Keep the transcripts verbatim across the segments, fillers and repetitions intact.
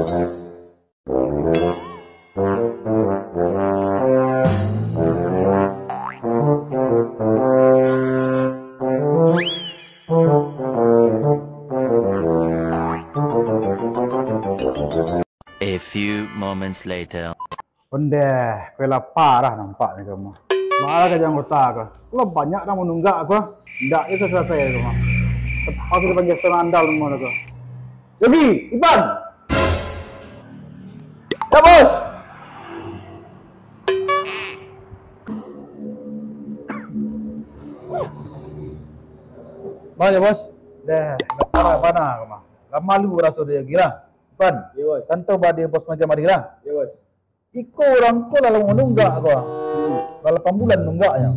A few moments later. Ondeh, kue lapa dah nampak ni kamu. Malah ka anggota ko. Lah banyak dah manunggak ko. Ndak itu selesai ko mah. Pas dipanggil setengah andal rumah ko. Yogi, Ipan. Ya, Bos. Bang, ya, Bos. Deh, parah bana ko mah. Lah malu raso dek Yogi lah. Ipan. Ya, Bos. Kan tau bade Bos Maja mari lah. Ya, Bos. Iko urang ko lah lamo manunggak ko. Hmm. Lah lapan bulan nunggaknyo.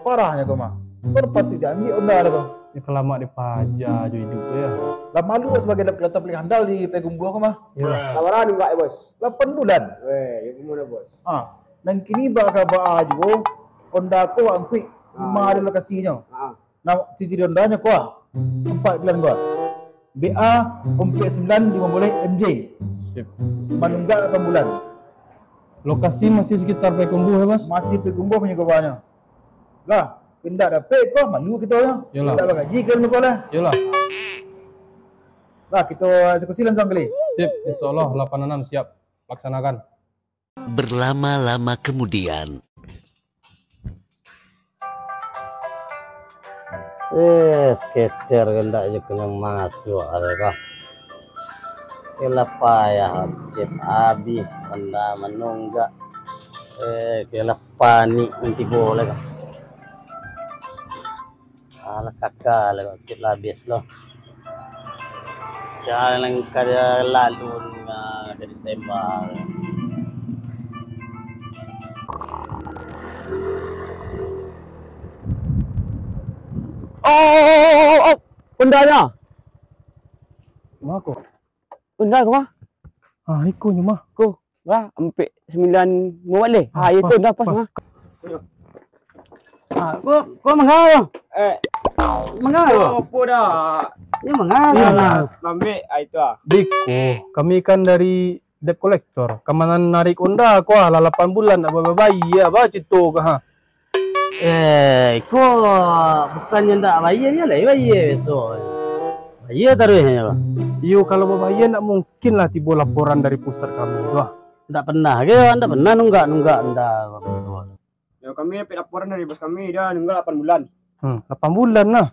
Parah nyo ko mah. Ko patuik diambiak onda lah ko. Nyo ka lamak dipaja jo iduik tu yo. Lah malu sabagai ketua paling andal di Payakumbuah ko mah. Iyolah. Lah bara nunggak yo, Bos? Lapan bulan. Weh, yo gimana, Bos? Ah, nan kini bak ka baa juo onda ko wak angkuik. Ah, limo iyo. Ado lokasinyo. Ah. Nah, ciri-ciri ondanyo ko, ampek bulan ko. B A ompek sambilan limo baleh M J. Sip. Manunggak lapan bulan. Lokasi masih sekitar Payakumbuah yo, Bos? Masih Payakumbuah punyo kabanyo. Lah, indak dapek ko, malu kito yo. Iyolah. Indak bagaji kan ko lah. Iyolah. Lah, kito eksekusi langsung kali. Sip, insyaallah lapan anam siap. Laksanakan. Berlama-lama kemudian. Eh, skater ko ndak jo kunyo masuak ado ko. Kela payah, cep abih, onda manunggak. Eh, kela panik nan tibo lai ko. Alah, kaka lah, kok lah abih lo. Sialan ka dia lalu nga jadi sembang. Oh, oh, oh, oh, oh. Ondanya. Ma ko? Onda ko mah? Ah, iko nyo mah. Ko, lah, ampek sambilan limo baleh. Ah, iko pas, onda pas, pas mah. Ah, ko, ko mangga? Eh, mangga? Ko apo dah? Yo mangga? Iyo, nah. Mambek, ah, itu ah. Biko, kami kan dari debt collector. Kamanan narik onda ko ah, lah lapan bulan ndak babayia, ba cito ko ha. Eh, iko bukannyo ndak bayia, nyo lai bayia biaso. Bayia taruihnyo. Iyo, kalau babayia ndak mungkin lah tibo laporan dari pusat kami tu ah. Ndak pernah ge, ndak pernah nunggak-nunggak onda biaso. Yo, kami dapek laporan dari bos kami, dah nunggak lapan bulan. Hmm, lapan bulan lah.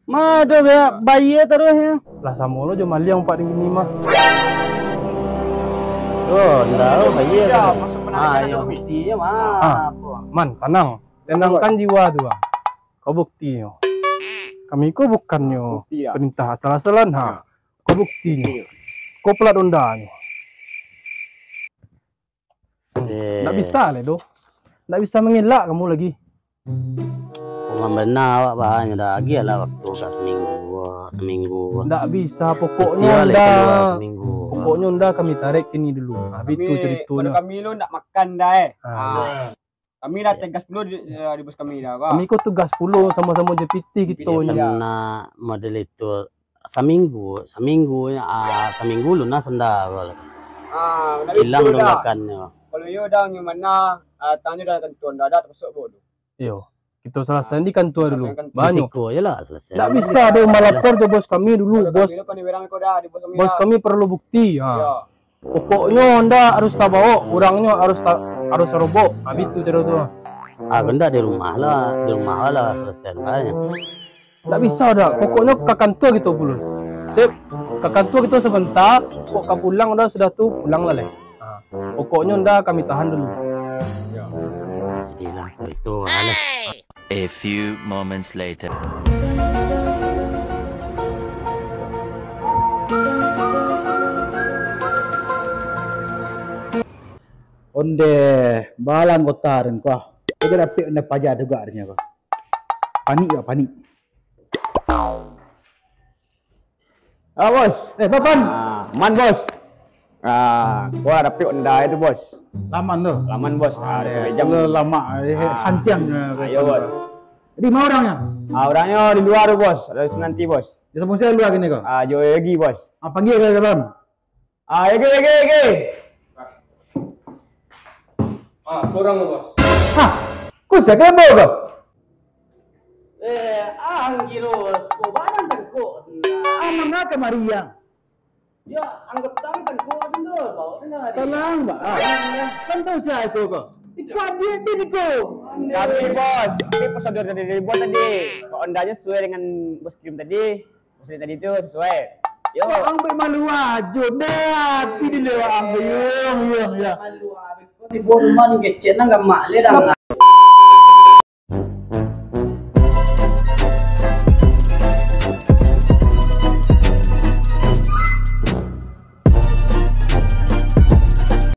Ma ado ba-, bayia taruihnyo. Lah, samo lo jo maliang, Pak, di sini mah. Oh, ndak, oh, bayia taruih. Maksud penarikan ah, iyo, buktinyo mah. Ah, apo? Man, tanang. Tenangkan jiwa tu, Bang. Ko buktinyo. Kami ko bukannyo perintah asal-asalan, ha. Ko buktinyo. Ko pelat ondanyo. Eh. Ndak bisa lai doh. Ndak bisa mangelak kamu lagi. Memang bana awak, Bah, nyo dah agiah lah waktu ka saminggu, saminggu. Ndak bisa, pokoknyo onda. Pokoknyo onda kami tarek kini dulu. Habis tu caritonyo. Kami lo ndak makan dah, eh. Ah. Kami lah tegas pulo di, di bos kami dah, Bah. Kami ko tugas pulo samo-samo jo pitih kito nyo. Nak model itu. Saminggu, saminggu, ah, saminggu lunas onda. Ah, ilang tunggakan nyo. Kalau iyo dah, nyo mano, ah, tanyo dah kantua, ndak ado tapasok bawa tu. Iyo, kito salasaian di kantua dulu. Banyak. Risiko je lah salasai. Ndak bisa doh malapor ke bos kami dulu, bos. Bos kami perlu bukti. Ha. Iyo. Pokoknyo onda harus tabawok, urangnyo harus ta-, harus tarobok. Habis tu caro tu. Ah, ndak di rumah lah, di rumah lah salasai lah. Ndak bisa dah. Pokoknyo ka kantua kito pulang. Sip. Ka kantua kito sabanta, kok ka pulang dah, sudah tu pulang lah leh. Ha. Pokoknyo ndak, kami tahan dulu. Jadilah itu lah. A few moments later. Ondeh, balang kota den ko. Kito dapek ondeh paja juga den ko. Panik gak panik. Ah, bos. Eh, Papan. Ah, man, bos. Ah, gua dapek onda itu, bos. Laman tu. Laman, bos. Ah, ah, lama, eh, ah, hantiang, eh, ayo, bos. Jadi, ma urangnyo? Ah, urangnyo di lua tu, bos. Ado nanti, bos. Di samping saya lua kini ko. Ah, jo Yogi, bos. Ah, panggil ka dalam. Ah, yo, ge, ge, ge. Ah, kurang, Bos. Hah? Ko sia ka lambek ko? Eh, ang gilo, ko barang tangkok. Ah, manga kamari ang? Yo, anggota tangkok tu, bawa dengar. Salang, Bang. Ah. Kan tahu sia ko ko? Iko adik dia ni ko. Tapi, Bos, tapi prosedur tadi dibuat tadi. Kok ondanya sesuai dengan Bos kirim tadi. Maksudnya tadi tu sesuai. Yo. Wah, ang buek malu ajo. Nah, tapi dulu ang, yo, yo, yo. Malu ajo. Kau tibo rumah ni kecek nang gamak le dah.